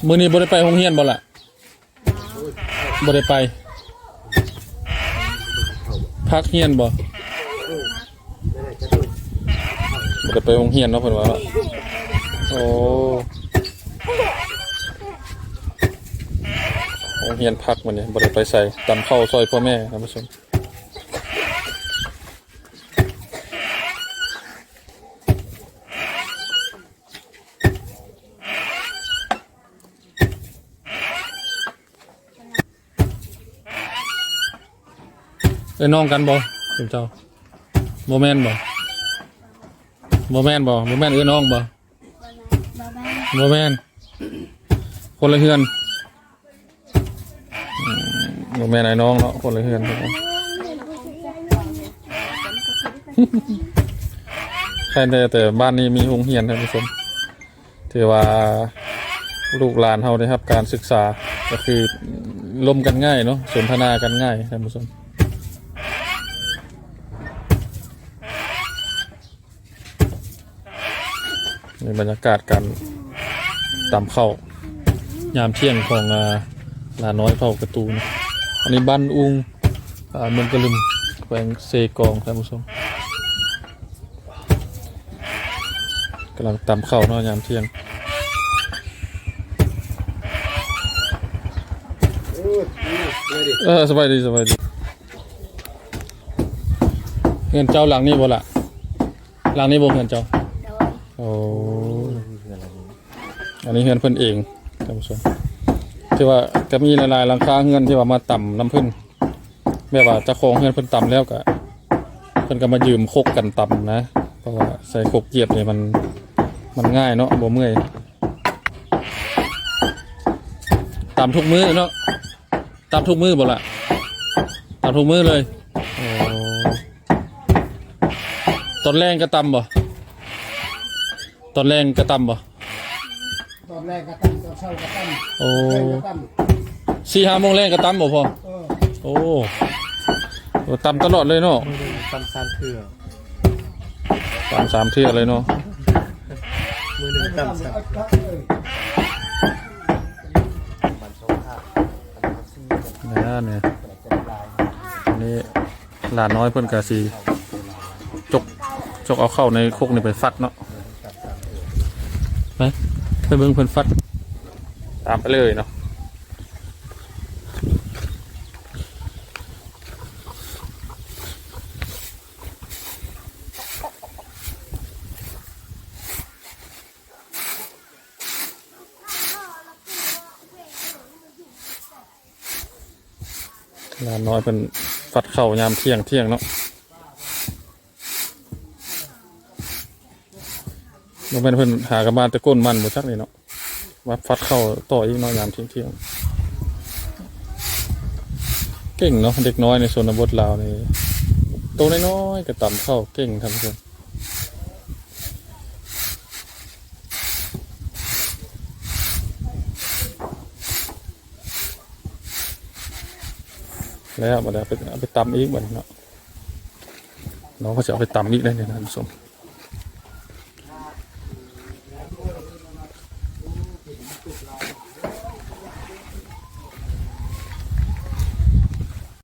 ມື້ນີ້ບໍ່ໄດ້ໄປໂຮງຮຽນບໍ່ລະ? ບໍ່ໄດ້ໄປ. ພັກຮຽນບໍ່? ບໍ່ໄດ້ໄປໂຮງຮຽນເນາະ ເພິ່ນວ່າເນາະ. ໂອ້ ໂຮງຮຽນພັກມື້ນີ້ ບໍ່ໄດ້ໄປໃສ. ຕຳເຂົ້າຊ່ອຍພໍ່ແມ່ ທ່ານຜູ້ຊົມ. ເອີ້ນນ້ອງກັນບໍ່ ເຈົ້າ? ບໍ່ແມ່ນບໍ່? ບໍ່ແມ່ນບໍ່? ບໍ່ແມ່ນເອີ້ນນ້ອງບໍ່? ບໍ່ແມ່ນ. ຄົນລະເຮືອນ. ອືມ ບໍ່ແມ່ນອ້າຍນ້ອງເນາະ ຄົນລະເຮືອນ. ແຕ່ ແຕ່ບ້ານນີ້ມີໂຮງຮຽນ ທ່ານຜູ້ຊົມ. ຖືວ່າລູກຫຼານເຮົາໄດ້ຮັບການສຶກສາ ກໍຄືລົມກັນງ່າຍເນາະ ສົນທະນາກັນງ່າຍ ທ່ານຜູ້ຊົມ. ນີ້ບັນຍາກາດການຕຳເຂົ້າຍາມທ່ຽງຂອງ ອາ ຫຼານນ້ອຍເຜົ່າກະຕູນະ. ອັນນີ້ບ້ານອຸງ ອາ ເມືອງກະລຶມ ແຂວງເຊກອງ ທ່ານຜູ້ຊົມ. ກຳລັງຕຳເຂົ້າເນາະ ຍາມທ່ຽງ. ເອີ ສະບາຍດີ ສະບາຍດີ. ເຮືອນເຈົ້າຫຼັງນີ້ບໍ່ລະ? ຫຼັງນີ້ບໍ່ເຮືອນເຈົ້າ? ໂດຍ. ໂອ້ ອັນນີ້ເຮືອນເພິ່ນເອງ ທ່ານຜູ້ຊົມ. ຖືວ່າກະມີຫຼາຍໆຫຼັງຄາເຮືອນທີ່ວ່າມາຕຳນຳເພິ່ນ ແບບວ່າເຈົ້າຂອງເຮືອນເພິ່ນຕຳແລ້ວກະ ເພິ່ນກະມາຢືມຄົກກັນຕຳນະ ເພາະວ່າໃຊ້ຄົກຢຽບນີ້ມັນ ມັນງ່າຍເນາະ ບໍ່ເມື່ອຍ. ຕຳທຸກມື້ເນາະ? ຕຳທຸກມື້ບໍ່ລະ? ຕຳທຸກມື້ເລີຍ. ໂອ້ ຕອນແລງກະຕຳບໍ່? ຕອນແລງກະຕຳບໍ່? ຕອນແລງກະຕຳ ຕອນເຊົ້າກະຕຳ. ໂອ້ ຕອນເຊົ້າກະຕຳ ສີ່ຫ້າໂມງແລງກະຕຳບໍ່ພໍ່? ເອີ ໂອ້ ໂອ້ ຕຳຕະຫຼອດເລີຍເນາະ. ມື້ໜຶ່ງຕຳສາມເທື່ອ ຕຳສາມເທື່ອເລີຍເນາະ. ມື້ໜຶ່ງຕຳສາມເທື່ອ. ແມ່ນແຫຼະ ອັນນີ້ຫຼານນ້ອຍເພິ່ນກະຊິຈົກ ຈົກເອົາເຂົ້າໃນຄົກນີ້ໄປຟັດເນາະ. ໄປ ໄປເບິ່ງເພິ່ນຟັດ ຕາມໄປເລີຍເນາະ. ຫຼານນ້ອຍເພິ່ນຟັດເຂົ້າຍາມທ່ຽງ ທ່ຽງເນາະ. ບໍ່ແມ່ນເພິ່ນຫາກັນມາແຕ່ກົ້ນມັນບໍ່ຈັກນີ້ເນາະ ມາຟັດເຂົ້າຕໍ່ອີກເນາະ ຍາມທ່ຽງໆ. ເກັ່ງເນາະ ເດັກນ້ອຍໃນຊົນນະບົດລາວນີ້ ໂຕນ້ອຍໆກະຕຳເຂົ້າເກັ່ງ ທ່ານຜູ້ຊົມ. ແລ້ວບັດນີ້ເອົາໄປ ເອົາໄປຕຳອີກບັດນີ້ເນາະ. ນ້ອງເຂົາຊິເອົາໄປຕຳອີກໄດ໋ນີ້ ທ່ານຜູ້ຊົມ.